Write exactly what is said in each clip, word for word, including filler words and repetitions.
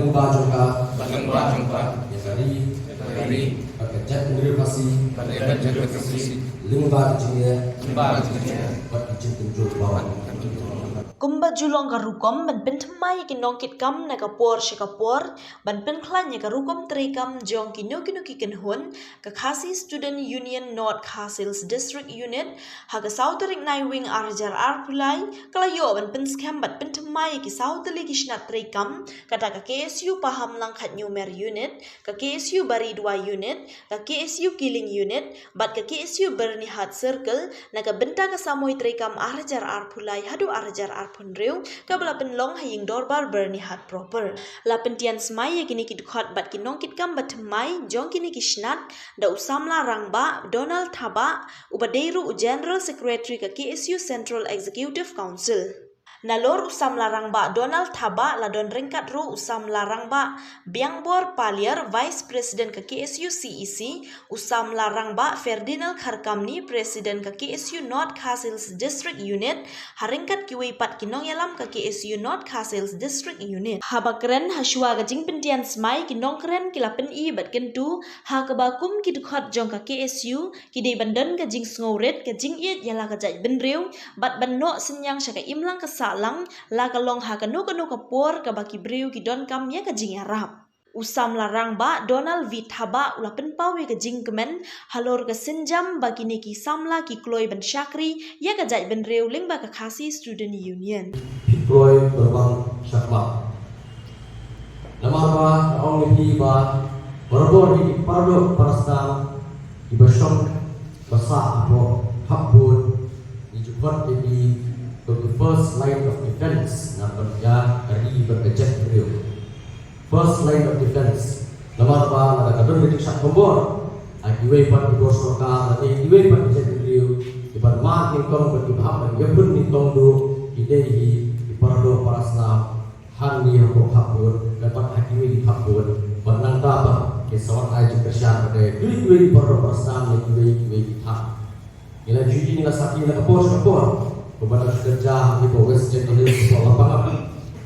Lyngba jong ka, lyngba jong ka, ïa ka ri, ïa ka ri, bad ka jaitbynriew Khasi, bad ka jaitbynriew Khasi, lyngba ka jingeh, lyngba ka jingeh, bad ka jingtynjuh baroh. Kumba ju long ka rukom ban pynthymmai ïa ki nongkitkam na ka por sha ka por, ban pynkhlaiñ ïa ka rukom treikam jong kino kino ki kynhun, ka Khasi Student Union North Khasi Hills District Unit, ha ka saw tarik Naiwieng ar hajar arphew lai, ka la ïoh ban pynskhem bad pynthymmai ïa ki saw tylli ki shnat treikam, kata ka K S U Pahamlang Khathniewmer Unit, ka K S U Baridua Unit, ka K S U Killing Unit, bad ka K S U Byrnihat Circle, na ka bynta ka samoi treikam ar hajar arphew lai haduh ar hajar arphew hynriew, kaba la pynlong ha ïing dorbar Byrnihat proper. La pyntian smai ïa kine ki dkhot bad ki nongkitkam ba thymmai jong kine ki shnat, da u samla rangbah Donald Thabah, uba dei ruh u General Secretary ka K S U Central Executive Council. Nalor u samla rangbah Donald Thabah la don ryngkat ruh u samla rangbah Biangbor Paliar, Vice President ka K S U C E C, u samla rangbah Ferdinand Kharkamni, President ka K S U North Khasi Hills District Unit, ha ryngkat kiwei pat ki nongïalam ka K S U North Khasi Hills District Unit. Haba kren ha shuwa ka jingpyntian smai, ki nongkren ki la pyni bad kyntu ha kaba kum ki dkhot jong ka K S U, ki dei ban don ka jingsngewrit, ka jingïeit ïa la ka jaitbynriew, bad ban noh synñiang sha ka imlang ka sahlang, la ka long ha kano kano ka por kaba ki briew ki donkam ïa ka jingïarap. U samla rangbah Donald V Thabah u la pynpaw ïa ka jingkmen halor ka sienjam ba kine ki samla ki kloi ban shakri ïa ka jaitbynriew lyngba ka Khasi Student Union. Phi kloi ban bang shakma. Namar ba nga ong ïa phi ba barabor ïa ki paradoh parasnam kiba shong ba sah hapoh khapbud, ngi ju khot ïa ki kum ki first line of defense na ka bynta ka ri bad ka jaitbynriew. First line of defense. Namar ba lada ka don ka jingshah thombor ha kiwei pat ki bor sorkar lane kiwei pat ki jaitbynriew, kiban mad nyngkong bad kiba hap ban ïakhun nyngkong duh, ki dei hi ki paradoh parasnam hangne hapoh khapbud, lem bad ha kiwei ki khapbud, bad nangta pat ki sawat ai jingkyrshan ba dei kiwei kiwei ki paradoh parasnam ne kiwei kiwei ki thah. Ngi la ju ïohi, ngi la sakhi na ka por sha ka por, kumba la shu kynjah ha kiba West Jaintia Hills, hapoh Lapangap,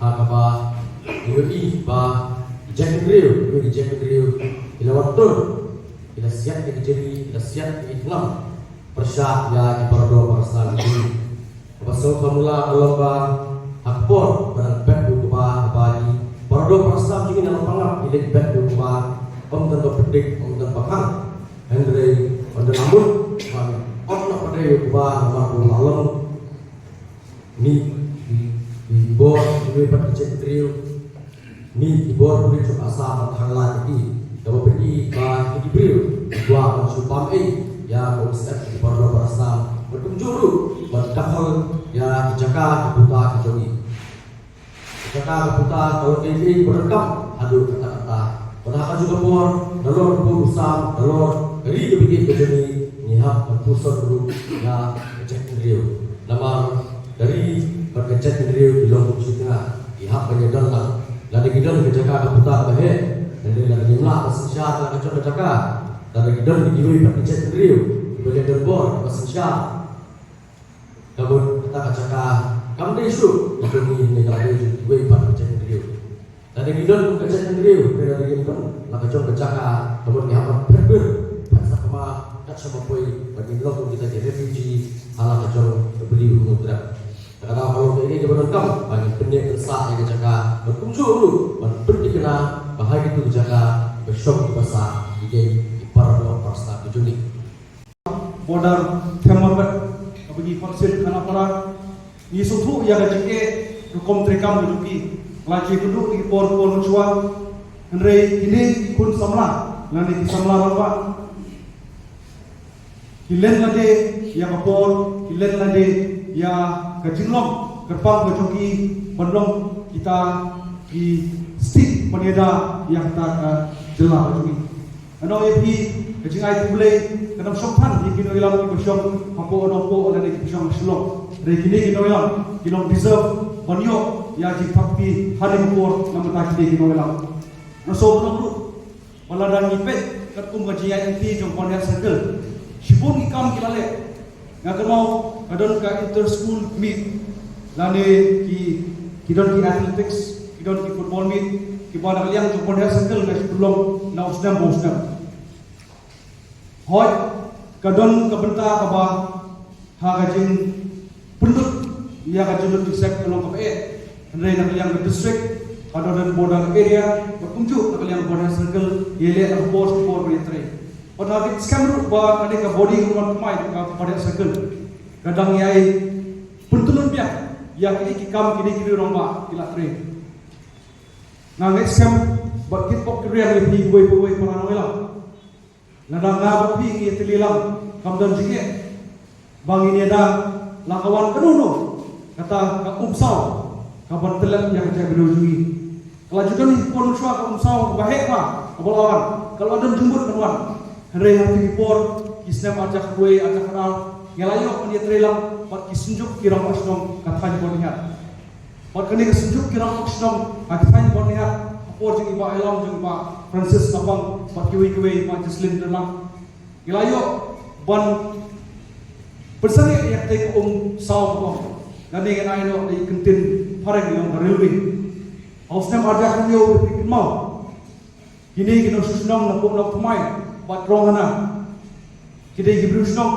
ha kaba ngi ïohi ba ki jaitbynriew, kiwei ki jaitbynriew, ki la wan tur, ki la siat ïa ki jari, ki la siat ïa ki thngan pyrshah ïa ki paradoh parasnam. Kaba sngewthuh mula ka long ba ha ka por ba dang bet u kba, ba ki paradoh parasnam jong ngi na Lapangap ki dang bet u kba, ym don ba pyndik, ym don ba khang. Hynrei ynda la mut ba ot na pdei u kba namar u la long ni ki, ki bor kiwei pat ki jaitbynriew, ni ki bor pulit jong Assam ban thang lad ïa ki. Kaba pynïaid ba ki briew ki kwah ban shu bam ei ïa ka U S F, ki paradoh parasnam, bad kumjuh ruh ban dakhol ïa ki jaka ki puta ki jong ngi. Jaka ka puta ka la dei dei ba donkam haduh katta katta. Bad ha kajuh ka por, nalor ka pud u sam, nalor ka ri kaba ïeit ka jong ngi, ngi hap ban puson ruh ïa ka jaitbynriew. Namar ka ri bad ka jaitbynriew ki long kum shi tnga, ki hap ban ïadon lang. Lada ngi don ka jaka ka puta kaba heh, hynrei lada ngim lah ban synshar ïa ka jong ka jaka, lada ngi don kiwei pat ki jaitbynriew kiba ïadon bor, kiba synshar, ka mut kata ka jaka kam dei shuh ka jong ngi, ne ka la dei jong kiwei pat ki jaitbynriew. Lada ngi don ka jaitbynriew, ne lada ngim don la ka jong ka jaka, ka mut ngi hap ban phet bir, phet sakma, kat shaba poi, ba ngin long kum kita ki refugee ha la ka jong ka Blei Hynñiewtrep. Te ka daw ka long kaei kaei kaba donkam ba ngin pynneh pynsah ïa ka jaka, bad kumjuh ruh ban pynthikna ba ha kito ki jaka kiba shong kiba sah ki dei ki paradoh parasnam ki jong ngi. Border Thenmarbet, kaba ngi khot sien Khanapara, ngi sngewthuh ïa ka jingeh rukom treikam ka jong ki. Lait ki kynduh ki por por mynshuwa. Hynrei kine ki khun samla lane ki samla rangbah, ki len lade ïa ka por, ki len lade ïa ka jinglong kyrpang ka jong ki ban long kita ki stick ban ïada ïa kata ka jylla ka jong ki. Nga ong ïa phi, ka jingai khublei kan ym shong than ïa ki nongïalam kiba shong hapoh Nongpoh lane kiba shong ha Shillong. Hynrei kine ki nongïalam ki long deserve ban ïoh ïa jingthap kti ha ri ha por na bynta kine ki nongïalam. Nga sngewbha ruh ba lada ngi peit katkum ka jingïaid lynti jong Byrnihat Circle, shibun ki kam ki la leh. Nga kynmaw ka don ka inter school meet, lane ki, ki don ki athletics, ki don ki football meet, kiba na ka liang jong Pynhiar Circle nga shu pynlong na u snem ba u snem. Hooid, ka don ka bynta kaba ha ka jingpynlut ïa ka jinglut jingsep ka long kaba eh. Hynrei na ka liang ka district, ka don border area, bad kumjuh na ka liang ka Pynhiar Circle, ïaleh na ka por sha ka por ban ïatrei. Bad ha ka skhem ruh ba kane ka body ka wan thymmai ka Pynhiar Circle, ka dang ïai pyntyllun biang ïa kine ki kam kine ki rangbah ki la trei. Nga ngeit skhem bad kit pok kit riang ïa phi kiwei kiwei para nongïalam. Lada nga bad phi ngi ïatylli lang, kam don jingeh ba ngin ïada la ka wan kano kano kata ka umsaw kaban tyllep ïa ka jaitbynriew jong ngi. Ka la ju don hi por mynshuwa ka umsaw kaba heh bha kaba la wan, ka la don jingmut ban wan. Hynrei ha kine ki por, ki snem arhajar khatwei, arhajar khatar, ngi la ïoh ban ïatrei lang bad ki synjuk ki rangbah shnong ka thaiñ Byrnihat. Bad kane ka synjuk ki rangbah shnong ha ka thaiñ Byrnihat, ha por jong i Bah Ailong, jong i Bah Francis Lapang bad kiwei kiwei, Bah Jocelyn Dyrlang, ngi la ïoh ban pynsangeh ïa katei ka umsaw ka ong. Lane ngan ai noh da i kyntien phareng ïa ka railway. Ha u snem arhajar hynñiew, phi kynmaw, kine ki nongshong shnong na Pynlong Thymmai bad Rong Hana, ki dei ki briew shnong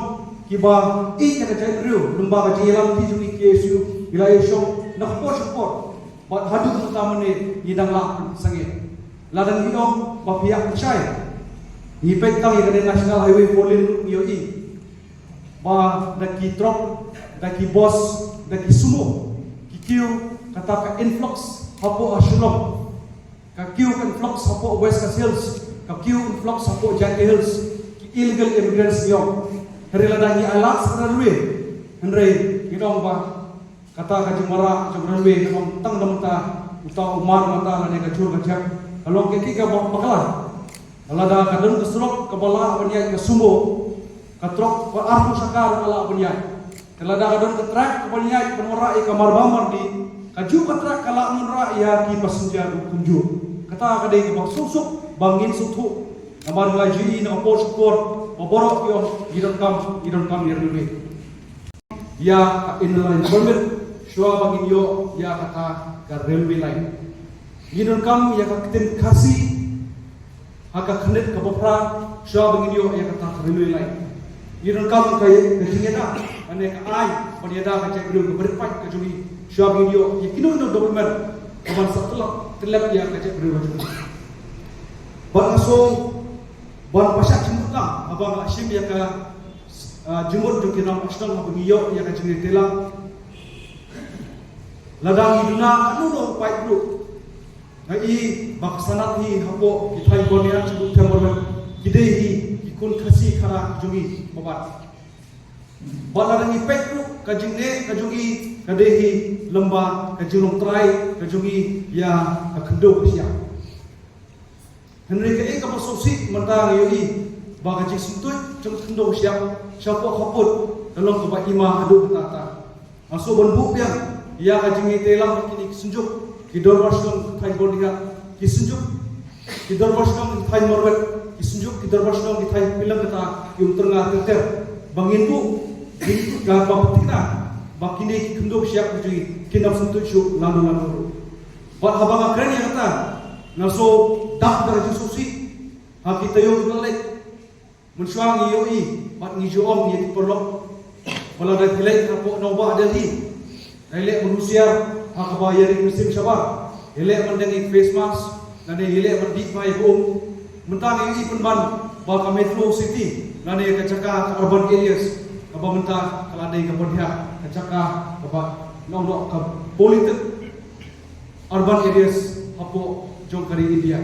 kiba ïeit ïa ka jaitbynriew, lyngba ka jingïalam ki jong ngi K S U, ngi la ïashong na ka por sha ka por. Bad haduh mynta mynne ngi dang lah pynsangeh. Lada ngi ong ba phi ïa pynshai, ngi peit tang ïa kane National Highway four lane ruh ngi ïohi ba da ki trok, da ki bus, da ki sumo ki kiew, kata ka influx hapoh ha Shillong, ka kiew ka influx hapoh West Khasi Hills, ka kiew influx hapoh Jaintia Hills, ki illegal immigrants ngi ong. Hynrei lada ngi ailad sa ka railway, hynrei ngi ong ba kata ka jingwanrah jong railway ka long tang da mynta uta u mar mata lane ka jhur ka jhep, ka long kaei kaei kaba bakla. Lada ka don ka surok kaba lah ban ïaid ka sumo, ka trok ba arphew shaka ruh ka lah ban ïaid. Te lada ka don ka track kaba ïaid ban wanrah ïa ka marbam mardih, kajuh ka track ka lah ban wanrah ïa ki passenger ruh kumjuh. Kata ka dei kaba suk suk ba ngin sngewthuh. Namar ngi la ju ïohi na ka por sha ka por ba baroh ki ong ngi donkam, ngi donkam ïa railway, ïa ka Inner Line Permit shuwa ba ngin ïoh ïa kata ka railway line. Ngi donkam ïa ka ktien Khasi ha ka khyrnit kaba phra shuwa ba ngin ïoh ïa kata ka railway line. Ngi donkam ka, ka jingïada, lane ka aiñ ban ïada ka jaitbynriew kaba rit paid ka jong ngi shuwa ba ngin ïoh ïa kino kino development kaban sa tyllep, tyllep ïa ka jaitbynriew ka jong ngi. Bad nga sngew ban pynshai jingmut lang haba nga la shim ïa ka, ah, jingmut jong ki nongshong shnong haba ngi ïoh ïa ka jingïatei lang. Lada ngi duna kano kano paidbah ruh, nga i ba ka sanad hi hapoh ki thaiñ Byrnihat, Shillong, Thenmarwet, ki dei hi ki khun Khasi Khara jong ngi pabat. Bad lada ngi peit ruh ka jingneh ka jong ngi ka dei hi lyngba ka jinglong trai ka jong ngi ïa ka khyndew ka shyiap. Hynrei kaei kaba sngewsih mynta ngi ïohi ba ka jingsngewthuh jong ka khyndew ka shyiap shapoh khappud ka long kaba ima haduh katta katta. Nga sngew ban buh biang ïa ka jingïatei lang kine ki synjuk, ki dorbar shnong ki thaiñ Byrnihat, ki synjuk ki dorbar shnong ki thaiñ Marwet, ki synjuk ki dorbar shnong ki thaiñ Pileng, kata ki umtyrnga ter ter, ba ngin buh, ngin buh ka ba pynthikna ba kine ki khyndew ka shyiap ka jong ngi kin ym sngewthuh shuh lano lano ruh. Bad haba nga kren ïa kata, nga sngew dap da ka jingsngewsih ha ki taïew kiba la leit. Mynshuwa ngi ïohi bad ngi ju ong ïa ki paralok ba lada phi leit hapoh nongbah Delhi, dei leh ban husiar ha kaba ïaring mynsiem shabar, ïaleh ban deng ïa ki face mask, lane ïaleh ban dih bha ïa ka um. Mynta ngi ïohi pynban ba ka metro city lane ka jaka ka urban areas kaba mynta ka la dei ka Byrnihat, ka jaka kaba nongdok ka polluted urban areas hapoh jong ka ri India.